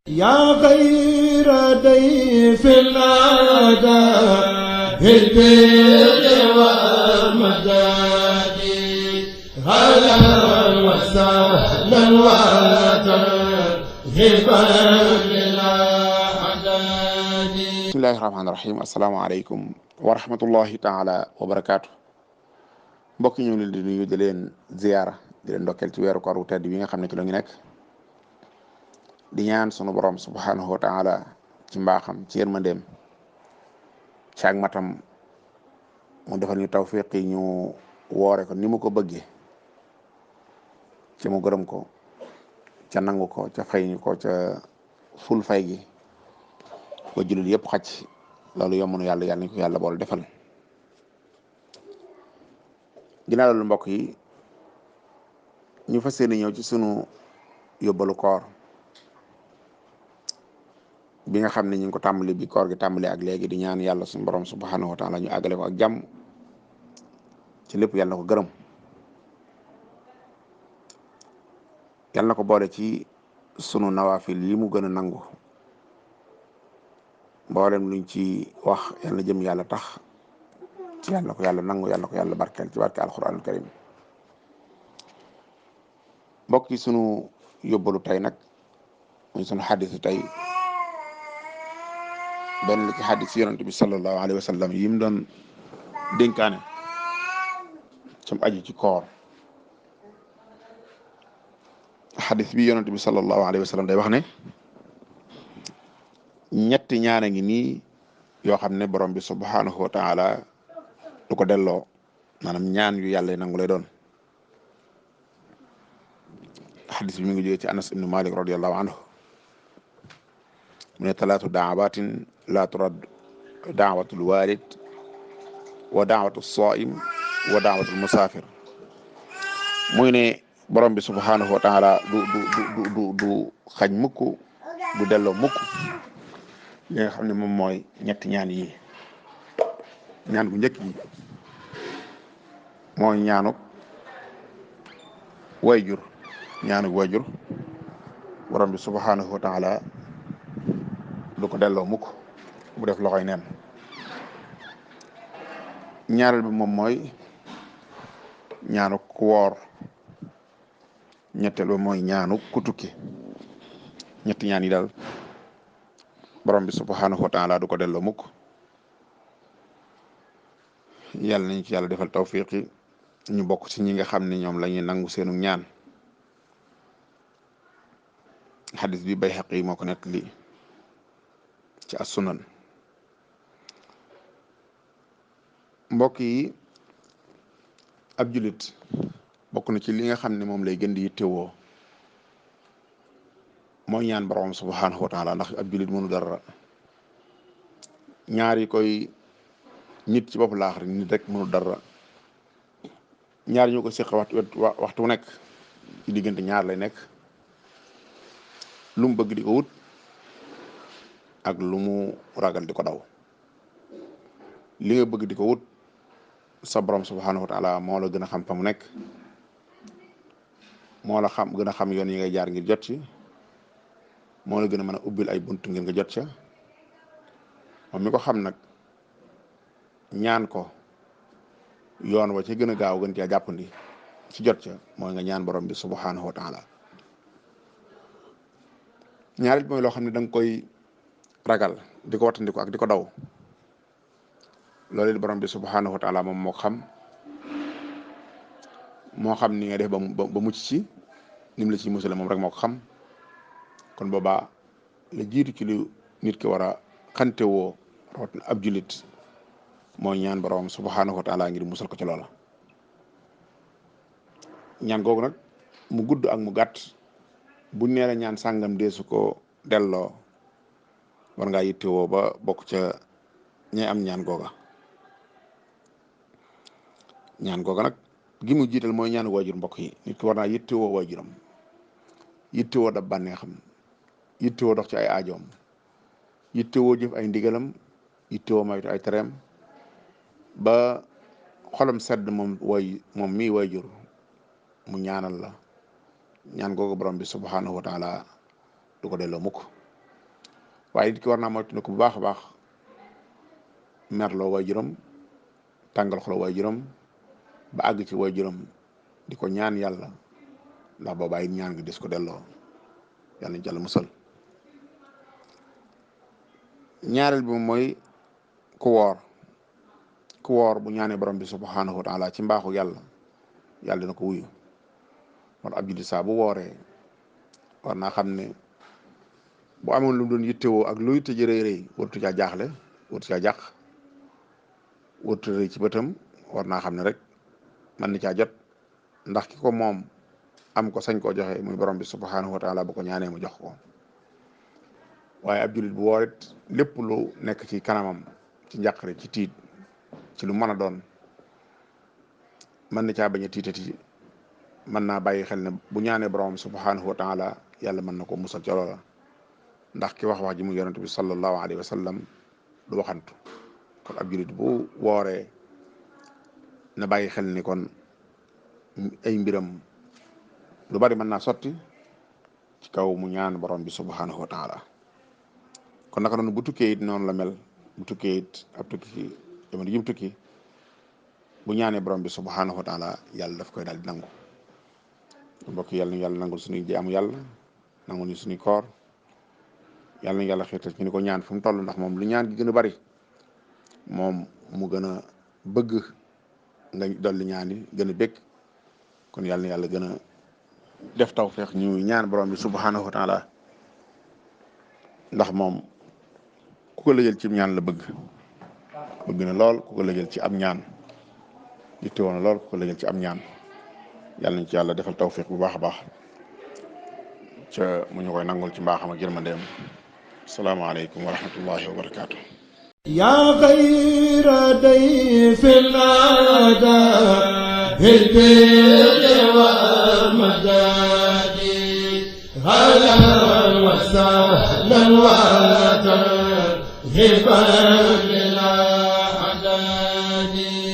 yaa xayra dayfin ataa bil birri wal madadi ahlan wa sahlan wa tarhiban bilaa adadi. bismillahi rahmaani rahim. asalaamaaleykum wa rahmatullahi taala wa barakaatu. mbokk ñu ngi leen di nuyu di leen ziyaara di leen ndokkeel ci weeru koor wu tedd bi nga xam ne ci la ñu nekk di ñaan sunu borom subhanahu wa taala ci mbaaxam ci yërmandeem ci ak matam mu defal ñu tawfiq yi ñu woore ko ni mu ko bëggee ci mu gërëm ko ca nangu ko ca fay ñu ko ca ful fay gi ba jullit yëpp xacc loolu yomb na yàlla nañ ko yàlla bool defal. ginnaaw loolu mbokk yi ñu fas yéene ñëw ci sunu yóbbalu koor bi nga xam ne ñu ngi ko tàmbali bi koor gi tàmbali ak léegi di ñaan yàlla suñu borom subhanahu wa taala ñu àggale ko ak jàmm ci lépp yàlla na ko gërëm, yàlla na ko boole ci sunu nawaafil yi mu gën a nangu. mboolem luñ ci wax yàlla na jëm yàlla tax ci yàlla na ko yàlla nangu, yàlla na ko yàlla barkeel ci barke alquranul karim. mbokk yi sunu yóbbalu tey nag muy sunu xaddisu tey benn la ci xaddis yonante bi sallallahu alayhi wa sallam yi mu doon dénkaane cam aju ci koor. xaddis bi yonante bi sallallahu alayhi wa sallam day wax ne ñetti ñaan a ngi nii yoo xam ne borom bi subhanahu wa taala du ko delloo, maanaam ñaan yu yàlla nangu lay doon. xadis bi mi ngi jógee ci Anas ibnu Malik radiallahu anhu mu ne talaatu daawatin la turad daawatul walid wa daawatu saim wa daawatul musafir. muy ne borom bi subhanahu wa taala du xañ mukk du delloo mukk li nga xam ne moom mooy ñetti ñaan yi. ñaan gu njëkk yi mooy ñaanuk wayjur borom bi subhanahu wa taala du ko delloo mukk bu def loxoy neen. ñaareel bi moom mooy ñaanuk ku woor. ñetteel ba mooy ñaanuk ku tukki. ñetti ñaan yi daal borom bi subhanahu wa taala du ko delloo mukk. yàlla nañ ci yàlla defal tawfiqi ñu bokk ci ñi nga xam ne ñoom la ñuy nangu seenu ñaan. xadis bi Bayhaqi moo ko nettali ci as-sunan. mbokk yi ab julit bokk na ci li nga xam ne moom lay gën di yittewoo mooy ñaan borom subhanahu wa taala, ndax ab julit mënu dara. ñaari koy nit ci bopp laax rek nit rek mënu dara. ñaar ñu ko seq waxtu nekk ci diggante ñaar lay nekk, lu mu bëgg di ko wut ak lu mu ragal di ko daw. li nga bëgg di ko wut sa borom subhanahu wa taala moo la gën a xam fa mu nekk, moo la gën a xam yoon yi ngay jaar ngir jot ci, moo la gën a mën a ubbil ay bunt ngir nga jot ca. moom mi ko xam nag ñaan ko yoon wa ci gën a gaaw gën caa jàppandi ci jot ca mooy nga ñaan borom bi subhanahu wa taala. ñaareel mooy loo xam ne da nga koy ragal di ko wattandiku ak di ko daw. loolu it borom bi subhanahu wa taala moom moo xam ni nga def ba mucc ci nim la ci musale moom rek moo ko xam. kon boobaa la jiitu ci lu nit ki war a xante woo rawatina ab julit mooy ñaan borom subhanahu wa taala ngir musal ko ci loola. ñaan googu nag mu gudd ak mu gàtt bu nee la ñaan sàngam deesu ko delloo war ngaa yittewoo ba bokk ca ñay am ñaan googa. ñaan googa nag gi mu jiital mooy ñaan waajur. mbokk yi nit ki war naa yittewoo waajuram, yittewoo dab bànneexam, yittewoo dox ci ay aajoom, yittewoo jëf ay ndigalam, yittewoo moytu ay tereem ba xolam sedd moom mii waajur mu ñaanal la. ñaan googu borom bi subhanahu wa taala du ko delloo mukk. waaye nit ki war naa moytu bu baax a baax merloo waajuram tàngal xolo waajuram ba àgg ci waajuram di ko ñaan yàlla ndax boobaa it ñaan gi des ko delloo yàlla nañ ci yàlla musal. ñaareel bi mooy ku woor bu ñaanee borom bi subhanahu wa taala ci mbaaxu yàlla dina ko wuyu. kon ab jullit saa bu wooree war naa xam ne bu amoon lu mu doon yittewoo ak lu yitte ji rëy rëy wartu caa jaaxle wartu caa jàq wartu rëy ci bëtam war naa xam ne rek man ni caa jot ndax ki ko moom am ko sañ koo joxe muy borom bi subhanahu wa taala bu ko ñaanee mu jox ko. waaye ab jullit bu woorit lépp lu nekk ci kanamam ci njàqare ci tiit ci lu mën a doon mën na caa bañ a tiitati mën naa bàyyi xel ne bu ñaanee borom subhanahu wa taala yàlla mën na ko musal ca loola ndax ki wax ji mu yonent bi sallallahu alayhi wa sallam du waxantu. kon ab jullit bu wooree na bàyyi xel ni kon ay mbiram lu bari mën naa sotti ci kaw mu ñaan borom bi subhanahu wa taala. kon naka noonu bu tukkee it noonu la mel bu tukkee it ab tukki jamono ji mu tukki bu ñaanee borom bi subhanahu wa taala yàlla daf koy daal di nangu. mbokk yàlla na yàlla nangul suñuy jaamu yàlla nangul ñu suñuy koor yàlla na yàlla xiirtal ñu ni ko ñaan fu mu toll ndax moom lu ñaan gi gën a bari moom mu gën a bëgg nga dolli ñaan yi gën a bëgg. kon yàlla na yàlla gën a def tawfeex ñu ñaan borom bi subhanahu wa taala ndax moom ku ko lëjal ci ñaan la bëgg na lool ku ko lëjal ci am ñaan yittewoo na lool ku ko lëjal ci am ñaan. yàlla nañ ci yàlla defal tawfiq bu baax a baax ca mu ñu koy nangul ci mbaaxam ak yërmandeem. asalaamaaleykum wa rahmatullahi wa barakaatu. yaa xayra dayfin ataa bil birri wal madadi ahlan wa sahlan wa tarhiban